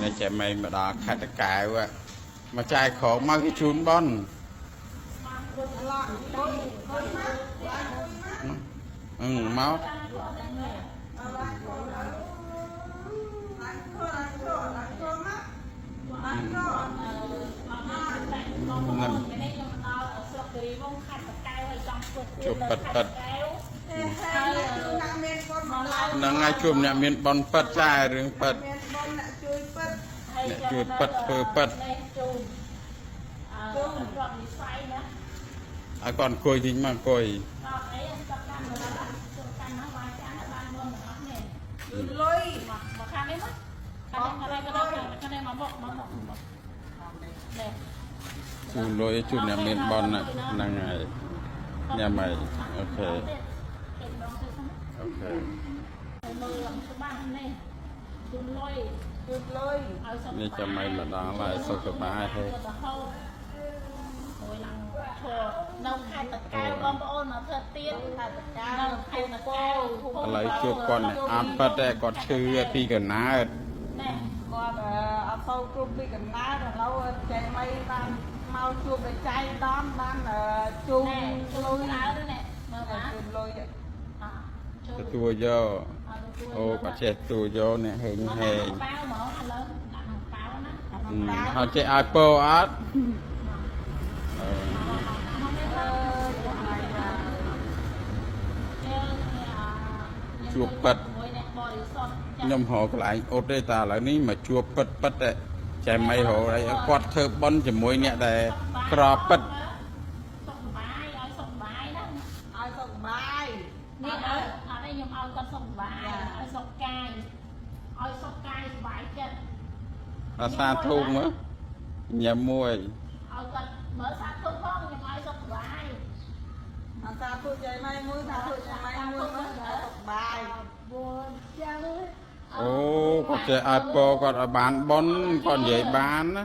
នេះចែមីមកដល់ខេត្តតាកែវមកចែកក្រងមកគេជូនបនអឺមកហ្នឹង ស្រុកគិរីវង្សខេត្តតាកែវហើយចង់ធ្វើ ជួបប៉ិតប៉ិត អ្នកមានបុណ្យមកឡើង ហ្នឹងហើយជួបអ្នកមានបនប៉ិតចារឿងប៉ិត មានបុណ្យអ្នកជួយពិត អ្នកជួយប៉ិតធ្វើប៉ិត នេះជូនអឺរាប់និស័យណា ឲ្យគាត់អង្គុយតិចមកអង្គុយ ដល់អីចាប់កាន់ដល់ចូលកាន់មកបានចាស់បានមុនទាំងអស់នេះ ជូនលុយ មកមកខាងនេះមកខាងនេះក៏ខាងនេះមកមកមកមកនេះ ជូនលុយជូនអ្នកមានបនហ្នឹងហើយញ៉ាំហើយ OK គេដងទៅសិន OK មើលច្បាស់នេះជូនលុយ ជូនលុយ ឲ្យសុខ នេះចាំមិនម្ដងឡើយសុខសប្បាយហើយ ទៅហូបអូយឡើងឈរនៅខេត្តតាកែវបងប្អូនមកធ្វើទៀន ខេត្តតាកែ នៅ វ ខេត្តតាកែវ ឥឡូវជួបគាត់អ្នកអត់ប៉ិតទេគាត់ឈឺពីកណើត ណែ គាត់អត់សូវគ្រប់ពីកំណើតឥឡូវចែកមីបានមកជួបតែចៃដំបានជូន ណែជូ លុយ នច្រើនណែមើលបាទ ជូនលុយ ជូន ទទួលយកអូគាត់ចេះទទួលយកអ្នកហេងហេង ប៉ាវហ្មងឥឡូវដាក់ក្នុងប៉ាវណា ហើយចេះឲ្យពោអត់អឺជួបប៉ិត មួយអ្នកបរិសុទ្ធ ខ្ញុំរកកន្លែងអត់ទេតាឥឡូវនេះមកជួបប៉ិតប៉ិតទេចែមិនរកអីគាត់ធ្វើបន់ជាមួយអ្នកដែលក្រប៉ិត សុខសប្បាយឲ្យសុខសប្បាយណា ឲ្យសុខបាយ នេះឲ្យអត់ទេខ្ញុំឲ្យគាត់សុខសប្បាយឲ្យសុខកាយឲ្យសុខកាយសុបាយចិត្ត អាសាធុមើលញ៉ាំមួយ ឲ្យគាត់មើលសាធុផងខ្ញុំឲ្យសុខសប្បាយ អត់សាធុចៃមីមួយសាធុចៃមីមួយមើលសុខបាយ 4ចឹង អូគាត់ចេះឲ្យពោគាត់ឲ្យបានបន់គាត់និយាយបានណា